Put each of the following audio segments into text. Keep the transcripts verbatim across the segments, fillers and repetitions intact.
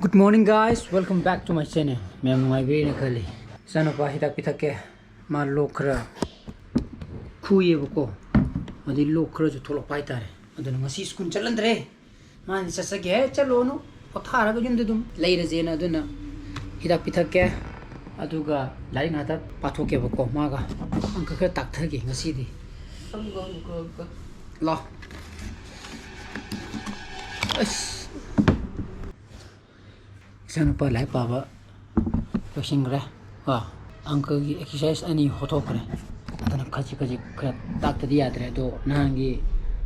Good morning, guys, welcome back to my channel. ꯃꯌꯥꯝ ꯅꯨꯡꯉꯥꯏꯕꯤꯔꯤꯅ ꯈꯜꯂꯤ꯫ ꯏꯆꯥꯅꯨꯄꯥ ꯍꯤꯗꯥꯛ ꯄꯤꯊꯛꯀꯦ꯫ ꯃꯥ ꯂꯣꯛ ꯈꯔ ꯈꯨꯏꯌꯦꯕꯀꯣ, ꯑꯗꯩ ꯂꯣꯛ ꯈꯔꯁꯨ ꯊꯣꯛꯂꯛꯄ ꯍꯥꯏꯇꯥꯔꯦ꯫ ꯑꯗꯨꯅ ꯉꯁꯤ ꯁ꯭ꯀꯨꯜ ꯆꯠꯍꯟꯗ꯭ꯔꯦ꯫ ꯃꯥꯅ ꯆꯠꯆꯒꯦ ꯍꯥꯏ ꯆꯠꯂꯣꯅꯨ, ꯄꯣꯊꯥꯔꯒ ꯌꯨꯝꯗ ꯑꯗꯨꯝ ꯂꯩꯔꯁꯦꯅ꯫ ꯑꯗꯨꯅ ꯍꯤꯗꯥꯛ ꯄꯤꯊꯛꯀꯦ, ꯑꯗꯨꯒ ꯂꯥꯏꯔꯤꯛ ꯉꯥꯛꯇ ꯄꯥꯊꯣꯛꯀꯦꯕꯀꯣ꯫ ꯃꯥꯒ ꯑꯪꯀ ꯈꯔ ꯇꯥꯛꯊꯒꯦ ꯉꯁꯤꯗꯤ꯫ ꯂꯥꯎ꯫ ꯑꯁ꯫ ꯏꯆꯥꯅꯨꯄꯥ ꯂꯥꯏꯔꯤꯛ ꯄꯥꯕ ꯂꯣꯏꯁꯤꯟꯈ꯭ꯔꯦ꯫ ꯀꯣ, ꯑꯪꯀꯒꯤ ꯑꯦꯛꯁꯔꯁꯥꯏꯁ ꯑꯅꯤ ꯍꯣꯊꯣꯛꯈ꯭ꯔꯦ꯫ ꯑꯗꯨꯅ ꯈꯖꯤꯛ ꯈꯖꯤꯛ ꯈꯔ ꯇꯥꯛꯇꯗꯤ ꯌꯥꯗ꯭ꯔꯦ꯫ ꯑꯗꯣ ꯅꯍꯥꯟꯒꯤ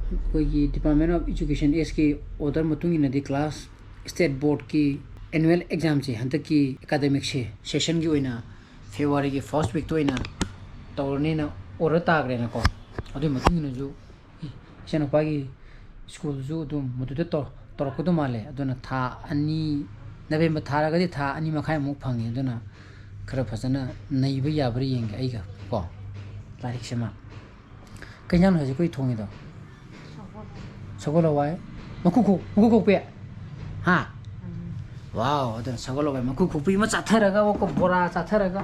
ꯑꯩꯈꯣꯏꯒꯤ Department of Education Act ꯀꯤ order ꯃꯇꯨꯡ ꯏꯟꯅꯗꯤ class state board ꯀꯤ annual exam ꯁꯦ ꯍꯟꯗꯛꯀꯤ academic ꯁꯦ session ꯒꯤ ꯑꯣꯏꯅ February ꯒꯤ first week ꯇ ꯑꯣꯏꯅ ꯇꯧꯔꯅꯤꯅ order ꯇꯥꯈ꯭ꯔꯦꯅꯀꯣ꯫ ꯑꯗꯨꯒꯤ ꯃꯇꯨꯡ ꯏꯟꯅꯁꯨ ꯏꯆꯥꯅꯨꯄꯥꯒꯤ ꯁ꯭ꯀꯨꯜꯁꯨ ꯑꯗꯨꯝ ꯃꯗꯨꯗ ꯇꯧ-, ꯇꯧꯔꯛꯀꯗꯧ ꯃꯥꯜꯂꯦ꯫ ꯑꯗꯨꯅ ꯊꯥ ꯑꯅꯤ, ꯅꯕꯦꯝꯕꯔ ꯊꯥꯔꯒꯗꯤ ꯊꯥ ꯑꯅꯤ ꯃꯈꯥꯏꯃꯨꯛ ꯐꯪꯉꯦ꯫ ꯑꯗꯨꯅ ꯈꯔ ꯐꯖꯅ ꯅꯩꯕ ꯌꯥꯕ꯭ꯔꯥ ꯌꯦꯡꯒꯦ ꯑꯩꯒ ꯀꯣ, ꯂꯥꯏꯔꯤꯛꯁꯤꯃ꯫ ꯀꯩ ꯏꯟꯖꯥꯡꯅꯣ ꯍꯧꯖꯤꯛ ꯑꯩꯈꯣꯏ ꯊꯣꯡꯉꯤꯗꯣ? ꯁꯒꯣꯜ ꯍꯋꯥꯏ꯫ ꯃꯀꯨ ꯈꯣꯛ-, ꯃꯀꯨ ꯈꯣꯛꯄꯤ? ꯍꯥ? ꯋꯥꯎ, ꯑꯗꯨꯅ ꯁꯒꯣꯜ ꯍꯋꯥꯏ ꯃꯀꯨ ꯈꯣꯛꯄꯤ ꯑꯃ ꯆꯥꯊꯔꯒ, ꯑꯣ, ꯕꯣꯔꯥ ꯆꯥꯊꯔꯒ꯫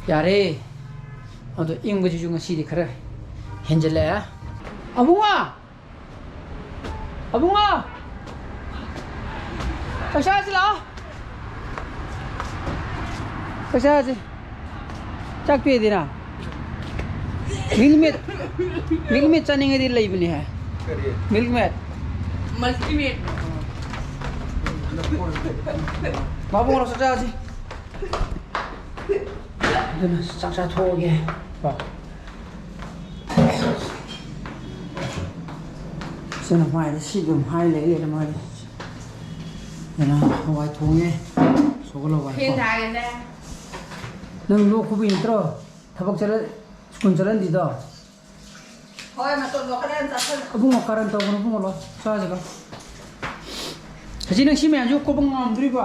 ꯌꯥꯔꯦ꯫ ꯑꯗꯣ ꯏꯪꯕꯁꯤꯁꯨ ꯉꯁꯤꯗꯤ ꯈꯔ ꯍꯦꯟꯖꯜꯂꯛꯑꯦ꯫ ꯑꯕꯨꯡꯉꯣ! ꯑꯕꯨꯡꯉꯣ! ꯆꯥꯛ ꯆꯥꯁꯤ ꯂꯥꯛꯑꯣ꯫ ꯆꯥꯛ ꯆꯥꯁꯤ꯫ ꯆꯥꯛ ꯄꯤꯗꯦꯅ꯫ Milkmaid, Milkmaid ꯆꯥꯅꯤꯡꯉꯗꯤ ꯂꯩꯕꯅꯤ ꯍꯥꯏ꯫ ꯀꯔꯤ? Milkmaid꯫ Multimaid꯫ ꯕꯥꯕꯨꯡ ꯂꯥꯛꯑꯣ ꯆꯥꯛ ꯆꯥꯁꯤ꯫ ꯑꯗꯨꯅ ꯆꯥꯛ ꯆꯥꯊꯣꯛꯑꯒꯦ꯫ ꯀꯣ꯫ ꯁꯤꯅ ꯃꯥꯏꯗ ꯁꯤ ꯑꯗꯨꯝ ꯍꯥꯏ ꯂꯩ ꯂꯩꯔꯦ ꯃꯥꯗꯤ꯫ ꯑꯗꯨꯅ ꯍꯋꯥꯏ ꯊꯣꯡꯉꯦ꯫ ꯁꯒꯣꯜ ꯍꯋꯥꯏ ꯀꯣ꯫ ꯐꯦꯟ ꯊꯥꯒꯦꯅꯦ꯫ ꯅꯪ ꯂꯣꯛ ꯈꯨꯕꯩ ꯅꯠꯇ꯭ꯔꯣ? ꯊꯕꯛ ꯆꯠꯂ-, ꯁ꯭ꯀꯨꯜ ꯆꯠꯍꯟꯗ꯭ꯔꯤꯗꯣ? ꯍꯣꯏ, ꯃꯇꯣꯟꯗꯣ ꯈꯔ ꯌꯥꯝ ꯆꯥꯁꯜꯂꯣ꯫ ꯑꯕꯨꯡꯉꯣ, ꯀꯔꯟ ꯇꯧꯒꯅꯨ, ꯏꯕꯨꯡꯉꯣ, ꯂꯥꯎ, ꯆꯥꯁꯤ ꯂꯥꯎ꯫ ꯍꯧꯖꯤꯛ ꯅꯪ ꯁꯤ ꯃꯌꯥꯝꯁꯤꯕꯨ ꯀꯣꯕ ꯉꯝꯗꯣꯔꯤꯕꯣ?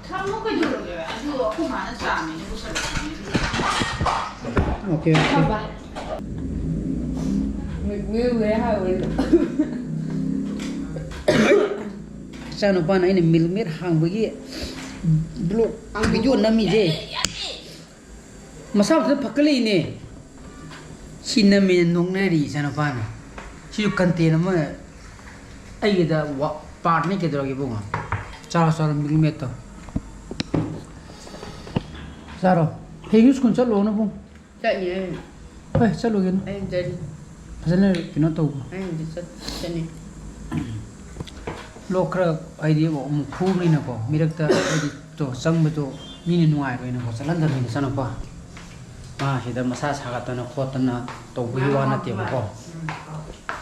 ꯊꯝꯃꯣ ꯀꯩꯗꯧꯔꯒꯦ? ꯑꯗꯨ ꯑꯩꯈꯣꯏ ꯃꯥꯅ ꯆꯥꯝꯃꯤꯅ ꯄꯨꯁꯜꯂꯛꯄꯅꯦ꯫ Okay, okay. ꯐꯕ꯫ ꯃꯤ-, ꯃꯤ ꯎꯔꯦ ꯍꯥꯏꯔꯨꯔꯦ꯫ ꯏꯆꯥꯅꯨꯄꯥꯅ ꯑꯩꯅ ꯃꯤꯜꯛ ꯃꯦꯗ ꯍꯥꯡꯕꯒꯤ ꯕ꯭ꯂꯣꯛ ꯚꯤꯗꯤꯑꯣ ꯅꯝꯃꯤꯁꯦ ꯃꯁꯥ ꯃꯊꯟꯇ ꯐꯒꯠꯂꯛꯏꯅꯦ꯫ ꯁꯤ ꯅꯝꯃꯦꯅ ꯅꯣꯛꯅꯔꯤ ꯏꯆꯥꯅꯨꯄꯥꯅ꯫ ꯁꯤꯁꯨ ꯀꯟꯇꯦꯟ ꯑꯃ ꯑꯩꯒꯤꯗ ꯄꯥꯔꯠꯅꯤ꯫ ꯀꯩꯗꯧꯔꯒꯦ ꯏꯕꯨꯡꯉꯣ? ꯆꯥꯔꯣ, ꯆꯥꯔꯣ, ꯃꯤꯜꯛ ꯃꯦꯗꯇꯣ ꯆꯥꯔꯣ꯫ ꯍꯌꯦꯡꯁꯨ ꯁ꯭ꯀꯨꯜ ꯆꯠꯂꯣ ꯅꯕꯨꯡ꯫ ꯆꯠꯅꯤ ꯑꯩ꯫ ꯍꯣꯏ, ꯆꯠꯂꯨꯒꯦꯅ꯫ ꯑꯩ ꯆꯠꯅꯤ꯫ ꯐꯖꯅ ꯀꯩꯅꯣ ꯇꯧꯕ꯫ ꯑꯩꯗꯤ ꯆꯠ-, ꯆꯠꯅꯤ꯫ ꯂꯣꯛ ꯈꯔ ꯍꯥꯏꯗꯤ ꯑꯃꯨꯛ ꯈꯨꯕꯅꯤꯅꯀꯣ, ꯃꯤꯔꯛꯇ ꯍꯥꯏꯗꯤ ꯇꯣ ꯆꯪꯕꯗꯣ ꯃꯤꯅ ꯅꯨꯡꯉꯥꯏꯔꯣꯏꯅꯀꯣ, ꯆꯠꯍꯟꯗꯕꯅꯤꯅ ꯏꯆꯥꯅꯨꯄꯥ꯫ ꯃꯥ ꯁꯤꯗ ꯃꯁꯥ ꯁꯥꯒꯠꯇꯅ ꯈꯣꯠꯇꯅ ꯇꯧꯕꯒꯤ ꯋꯥ ꯅꯠꯇꯦꯕꯀꯣ꯫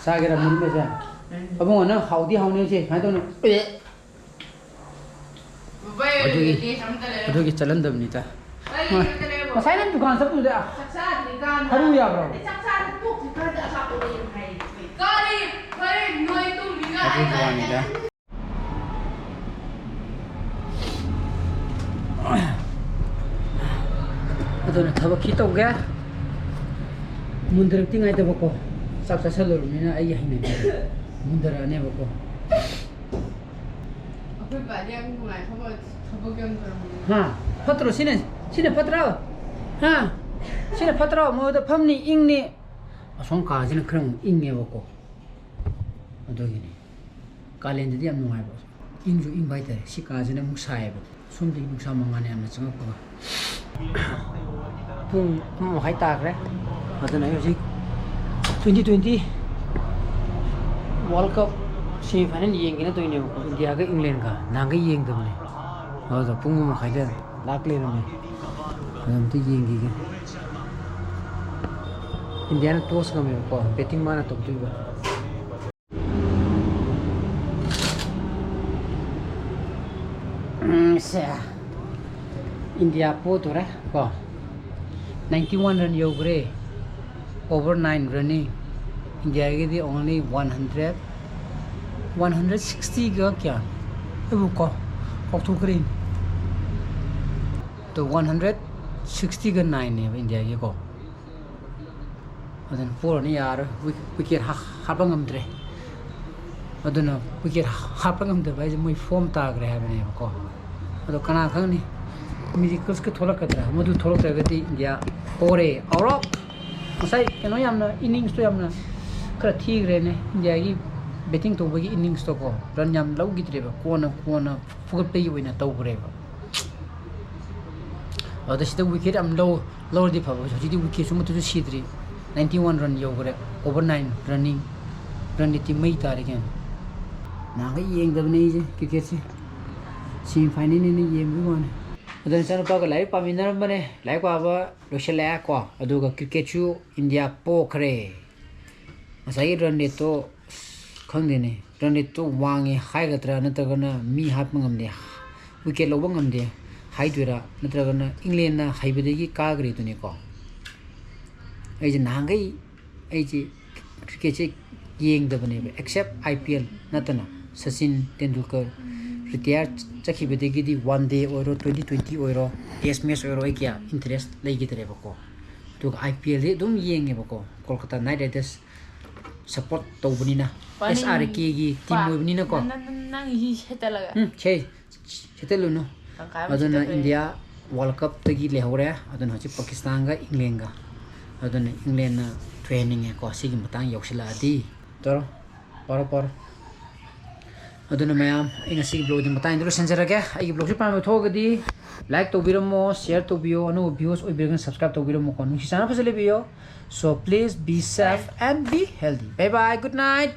ꯆꯥꯒꯦꯔꯥ ꯃꯨꯟꯕꯁꯦ? ꯑꯕꯨꯡꯉꯣ, ꯅꯪ ꯍꯥꯎꯗꯤ ꯍꯥꯎꯅꯤ ꯁꯦ, ꯁꯨꯃꯥꯏꯅ ꯇꯧꯅꯤ꯫ ꯑꯗꯨꯒꯤ, ꯑꯗꯨꯒꯤ ꯆꯠꯍꯟꯗꯕꯅꯤꯗ꯫ ꯉꯁꯥꯏ ꯅꯪ ꯗꯨꯀꯥꯟ ꯆꯠꯄꯗꯨꯗ ꯁꯔꯨ ꯌꯥꯕ꯭ꯔꯣ? ꯑꯗꯨꯒꯤ ꯋꯥꯅꯤꯗ꯫ ꯑꯗꯨꯅ ꯊꯕꯛꯁꯤ ꯇꯧꯒꯦ꯫ ꯃꯨꯟꯗꯔꯛꯇꯤ ꯉꯥꯏꯗꯕꯀꯣ꯫ ꯆꯥꯛ ꯆꯥꯁꯜꯂꯨꯔꯕꯅꯤꯅ ꯑꯩꯒꯤ ꯍꯩꯅꯕꯤꯗ ꯃꯨꯟꯗꯔꯛꯑꯅꯦꯕꯀꯣ꯫ ꯑꯩꯈꯣꯏ ꯄꯥꯗꯤ ꯌꯥꯝ ꯅꯨꯡꯉꯥꯏ, ꯊꯕꯛ, ꯊꯕꯛ ꯌꯥꯝ ꯇꯧꯔꯝꯃꯤ꯫ ꯍꯥ? ꯐꯠꯇ꯭ꯔꯣ ꯁꯤꯅ? ꯁꯤꯅ ꯐꯠꯇ꯭ꯔꯣ? ꯍꯥ? ꯁꯤꯅ ꯐꯠꯇ꯭ꯔꯣ? ꯃꯣꯏꯗ ꯐꯝꯅꯤ, ꯏꯪꯅꯤ꯫ ꯑꯁꯣꯝ ꯀꯥꯁꯤꯅ ꯈꯔ ꯑꯃꯨꯛ ꯏꯪꯉꯦꯕꯀꯣ꯫ ꯑꯗꯨꯒꯤꯅꯤ꯫ ꯀꯥꯂꯦꯟꯗꯗꯤ ꯌꯥꯝ ꯅꯨꯡꯉꯥꯏꯕ꯫ ꯏꯪꯁꯨ ꯏꯪꯕ ꯍꯥꯏꯇꯥꯔꯦ꯫ ꯁꯤ ꯀꯥꯁꯤꯅ ꯑꯃꯨꯛ ꯁꯥꯏꯌꯦꯕ꯫ ꯁꯣꯝꯗꯒꯤ ꯅꯨꯡꯁꯥ ꯃꯉꯥꯜ ꯌꯥꯝꯅ ꯆꯪꯉꯛꯄꯒ꯫ ꯄꯨꯡ ꯑꯃ ꯃꯈꯥꯏ ꯇꯥꯈ꯭ꯔꯦ꯫ ꯑꯗꯨꯅ ꯑꯩ ꯍꯧꯖꯤꯛ twenty twenty World Cup semi final ꯌꯦꯡꯒꯦꯅ ꯇꯧꯔꯤꯅꯦꯕꯀꯣ, ꯏꯟꯗꯤꯌꯥꯒ ꯏꯪꯂꯦꯟꯒ꯫ ꯅꯍꯥꯟꯈꯩ ꯌꯦꯡꯗꯕꯅꯦ꯫ ꯑꯗꯨꯗ ꯄꯨꯡ ꯑꯃ ꯃꯈꯥꯏꯗ ꯂꯥꯛ ꯂꯩꯔꯝꯃꯦ꯫ ꯑꯗꯨ ꯑꯝꯇ ꯌꯦꯡꯈꯤꯒꯦ꯫ ꯏꯟꯗꯤꯌꯥꯅ ꯇꯣꯁ ꯉꯝꯃꯦꯕꯀꯣ, ꯕꯦꯇꯤꯡ ꯃꯥꯅ ꯇꯧꯗꯣꯏꯕ꯫ ꯎꯝ, ꯁꯦ꯫ ꯏꯟꯗꯤꯌꯥ ꯄꯣꯗꯣꯔꯦ ꯀꯣ꯫ Ninety one run ꯌꯧꯈ꯭ꯔꯦ꯫ Over nine running꯫ ꯏꯟꯗꯤꯌꯥꯒꯤꯗꯤ only one hundred, one hundred sixty ꯒ ꯀꯌꯥ? ꯑꯩꯕꯨ ꯀꯣ, ꯀꯥꯎꯊꯣꯛꯈ꯭ꯔꯦꯅꯦ꯫ ꯑꯗꯣ one hundred sixty ꯒ nine ꯅꯦꯕ ꯏꯟꯗꯤꯌꯥꯒꯤꯀꯣ꯫ ꯑꯗꯨꯅ ꯄꯣꯔꯅꯤ, ꯌꯥꯔꯣꯏ꯫ ꯋꯤꯛ-, ꯋꯤꯀꯦꯠ ꯍꯥ-, ꯍꯥꯠꯄ ꯉꯝꯗ꯭ꯔꯦ꯫ ꯑꯗꯨꯅ ꯋꯤꯀꯦꯠ ꯍꯥꯞꯄ ꯉꯝꯗꯕ ꯍꯥꯏꯁꯦ ꯃꯣꯏ ꯐꯣꯝ ꯇꯥꯈ꯭ꯔꯦ ꯍꯥꯏꯕꯅꯦꯕꯀꯣ꯫ ꯑꯗꯣ ꯀꯅꯥ ꯈꯪꯅꯤ, ꯃꯤꯔꯦꯀꯜꯁꯀ ꯊꯣꯛꯂꯛꯀꯗ꯭ꯔꯥ? ꯃꯗꯨ ꯊꯣꯛꯂꯛꯇ꯭ꯔꯒꯗꯤ ꯏꯟꯗꯤꯌꯥ ꯄꯣꯔꯦ꯫ ꯑꯥꯎꯠ ꯑꯣꯐ ꯉꯁꯥꯏ ꯀꯩꯅꯣ ꯌꯥꯝꯅ, ꯏꯅꯤꯡꯁꯇꯣ ꯌꯥꯝꯅ ꯈꯔ ꯊꯤꯈ꯭ꯔꯦꯅꯦ꯫ ꯏꯟꯗꯤꯌꯥꯒꯤ ꯕꯦꯇꯤꯡ ꯇꯧꯕꯒꯤ ꯏꯅꯤꯡꯁꯇꯣꯀꯣ, ꯔꯟ ꯌꯥꯝ ꯂꯧꯈꯤꯗ꯭ꯔꯦꯕ, ꯀꯣꯟꯅ ꯀꯣꯟꯅ ꯐꯨꯒꯠꯄꯒꯤ ꯑꯣꯏꯅ ꯇꯧꯈ꯭ꯔꯦꯕ꯫ ꯑꯗ ꯁꯤꯗ ꯋꯤꯀꯦꯠ ꯌꯥꯝ ꯂꯧ ꯂꯧꯔꯗꯤ ꯐꯕ, ꯍꯧꯖꯤꯛꯇꯤ ꯋꯤꯀꯦꯠꯁꯨ ꯑꯃꯠꯇꯁꯨ ꯁꯤꯗ꯭ꯔꯤ꯫ ꯅꯥꯏꯟꯇꯤ ꯋꯥꯟ ꯔꯟ ꯌꯧꯈ꯭ꯔꯦ꯫ Over nine running. ꯔꯟ ꯔꯦꯠꯇꯤ ꯃꯩ ꯇꯥꯔꯦ ꯀꯩꯅꯣ꯫ ꯅꯍꯥꯟꯈꯩ ꯌꯦꯡꯗꯕꯅꯦ ꯑꯩꯁꯦ ꯀ꯭ꯔꯤꯀꯦꯠꯁꯦ꯫ ꯁꯦꯃꯤ ꯐꯥꯏꯅꯦꯜꯅꯦꯅ ꯌꯦꯡꯕꯒꯤ ꯋꯥꯅꯤ꯫ ꯑꯗ ꯏꯆꯥꯅꯨꯄꯥꯒ ꯂꯥꯏꯔꯤꯛ ꯄꯥꯃꯤꯟꯅꯔꯝꯕꯅꯦ꯫ ꯂꯥꯏꯔꯤꯛ ꯄꯥꯕ ꯂꯣꯏꯁꯤꯜꯂꯛꯑꯦ ꯀꯣ꯫ ꯑꯗꯨꯒ ꯀ꯭ꯔꯤꯀꯦꯠꯁꯨ ꯏꯟꯗꯤꯌꯥ ꯄꯣꯈ꯭ꯔꯦ꯫ ꯉꯁꯥꯏꯒꯤ ꯔꯟ ꯔꯦꯠꯇꯣ, ꯑꯁ, ꯈꯪꯗꯦꯅꯦ, ꯔꯟ ꯔꯦꯠꯇꯣ ꯋꯥꯡꯉꯦ ꯍꯥꯏꯒꯗ꯭ꯔꯥ, ꯅꯠꯇ꯭ꯔꯒꯅ ꯃꯤ ꯍꯥꯠꯄ ꯉꯝꯗꯦ, ꯋꯤꯀꯦꯠ ꯂꯧꯕ ꯉꯝꯗꯦ ꯍꯥꯏꯗꯣꯏꯔꯥ, ꯅꯠꯇ꯭ꯔꯒꯅ ꯏꯪꯂꯦꯟꯅ ꯍꯩꯕꯗꯒꯤ ꯀꯥꯈ꯭ꯔꯦꯗꯨꯅꯤꯀꯣ꯫ ꯑꯩꯁꯦ ꯅꯍꯥꯟꯈꯩ ꯑꯩꯁꯦ ꯀ꯭ꯔꯤꯀꯦꯠꯁꯦ ꯌꯦꯡꯗꯕꯅꯦꯕ, ꯑꯦꯛꯁꯦꯞ ꯑꯥꯏ ꯄꯤ ꯑꯦꯜ ꯅꯠꯇꯅ꯫ ꯁꯆꯤꯟ ꯇꯦꯟꯗꯨꯜꯀꯔ ꯔꯤꯇꯥꯌꯔ ꯆꯠꯈꯤꯕꯗꯒꯤꯗꯤ ꯋꯥꯟ ꯗꯦ ꯑꯣꯏꯔꯣ, ꯇ꯭ꯋꯦꯟꯇꯤ ꯇ꯭ꯋꯦꯟꯇꯤ ꯑꯣꯏꯔꯣ, ꯇꯦꯁ ꯃꯦꯠꯆ ꯑꯣꯏꯔꯣ, ꯑꯩ ꯀꯌꯥ ꯏꯟꯇꯔꯦꯁ ꯂꯩꯈꯤꯗ꯭ꯔꯦꯕꯀꯣ꯫ ꯑꯗꯨꯒ ꯑꯥꯏ ꯄꯤ ꯑꯦꯜꯗꯤ ꯑꯗꯨꯝ ꯌꯦꯡꯉꯦꯕꯀꯣ, ꯀꯣꯜꯀꯇꯥ ꯅꯥꯏꯠ ꯔꯥꯏꯗꯔꯁ ꯁꯞꯄꯣꯔꯠ ꯇꯧꯕꯅꯤꯅ, ꯄꯥꯅꯤꯡ-, ꯑꯦꯁ ꯑꯥꯔ ꯀꯦꯒꯤ ꯇꯤꯝ ꯄꯥ-, ꯑꯣꯏꯕꯅꯤꯅꯀꯣ꯫ ꯅꯪ, ꯅꯪ, ꯅꯪ ꯁꯤ ꯁꯦꯠꯇꯂꯒ꯫ ꯎꯝ, ꯁꯦ, ꯁꯦꯠꯇꯜꯂꯨꯅꯨ꯫ ꯇꯪꯈꯥꯏ ꯑꯃ ꯑꯗꯨꯅ ꯁꯦꯠꯇꯠꯈ꯭ꯔꯦ꯫ ꯏꯟꯗꯤꯌꯥ ꯋꯥꯔꯜ ꯀꯞꯇꯒꯤ ꯂꯩꯍꯧꯔꯦ꯫ ꯑꯗꯨꯅ ꯍꯧꯖꯤꯛ ꯄꯥꯀꯤꯁꯇꯥꯟꯒ ꯏꯪꯂꯦꯟꯒ꯫ ꯑꯗꯨꯅ ꯏꯪꯂꯦꯟꯅ ꯊꯣꯏꯍꯟꯅꯤꯡꯉꯦꯀꯣ, ꯁꯤꯒꯤ ꯃꯇꯥꯡ ꯌꯧꯁꯤꯜꯂꯛꯑꯗꯤ꯫ ꯇꯧꯔꯣ, ꯄꯥꯔꯣ, ꯄꯥꯔꯣ꯫ ꯑꯗꯨꯅ ꯃꯌꯥꯝ, ꯑꯩ ꯉꯁꯤꯒꯤ ꯕ꯭ꯂꯣꯒꯗꯤ ꯃꯇꯥꯡꯗ ꯂꯣꯏꯁꯤꯟꯖꯔꯒꯦ꯫ ꯑꯩꯒꯤ ꯕ꯭ꯂꯣꯒꯁꯤ ꯄꯥꯝꯕ ꯊꯣꯛꯑꯒꯗꯤ ꯂꯥꯏꯛ ꯇꯧꯕꯤꯔꯝꯃꯣ, ꯁꯤꯌꯔ ꯇꯧꯕꯤꯌꯣ, ꯑꯅꯧꯕ ꯚ꯭ꯌꯨꯋꯔꯁ ꯑꯣꯏꯕꯤꯔꯒꯅ ꯁꯕꯁꯀ꯭ꯔꯥꯏꯕ ꯇꯧꯕꯤꯔꯝꯃꯣꯀꯣ꯫ ꯅꯨꯡꯁꯤ ꯆꯥꯟꯅ ꯐꯖꯅ ꯂꯩꯕꯤꯌꯣ꯫ So please be safe and be healthy. Bye bye, good night.